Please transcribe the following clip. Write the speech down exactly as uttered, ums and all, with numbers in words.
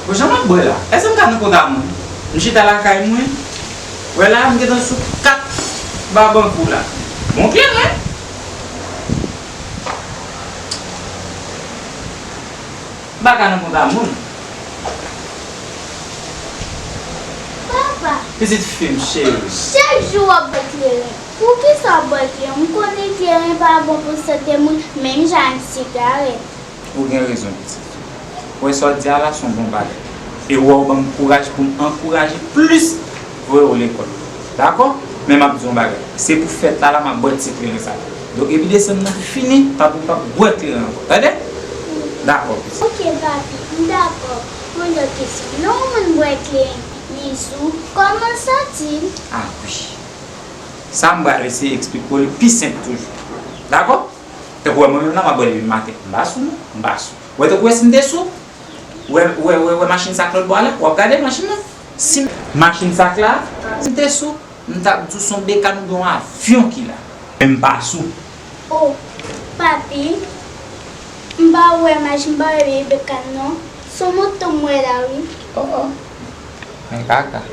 Bon, jan m ap bwè la, èske m ka nan kont a moun? M chita lakay mwen, wè la, m gentan sou kat babankou la. Bon kleren! M pa ka nan kont a moun. Papa, pitit fi m cheri. Chak jou w ap bwè kleren. Poukisa w ap bwè kleren? M konnen kleren pa bon pou sante moun, menm jan ak sigarèt. Ou gen rezon, pitit fi. Ou wè sa w di a la, se yon bon bagay. E ou wè, ou ban m kouraj pou m ankouraje plis voye w lekòl. Dakò? Men m ap di w yon bagay. Se pou fèt la, la, m ap bwè ti kleren sa. Donk, epi desanm nan fini, pa pou w pa bwè kleren ankò. Tande? Dakò, pitit. Ok, papi, m dakò. Yon lòt kesyon. Lè yon moun bwè kleren, li sou, kòman l santi l? Ah, wi. Sa m pral eseye eksplike w li pi senp toujou. Dakò? Tankou wè mwen menm la, m ap bwè depi maten. M pa sou, non. M pa sou. Wè, tankou wè si m te sou, wè, wè, wè, wè machin sa k lòt bò a la, w ap gade machin nan. Si m, machin sa k la, si m te sou, m t ap di w se yon bekàn oubyen yon avyon ki la. Men m pa sou. Oh, papi, m pa wè machin, m pa wè bekàn non. Se yon moto m wè la, wi. Oh, oh. Men kaka.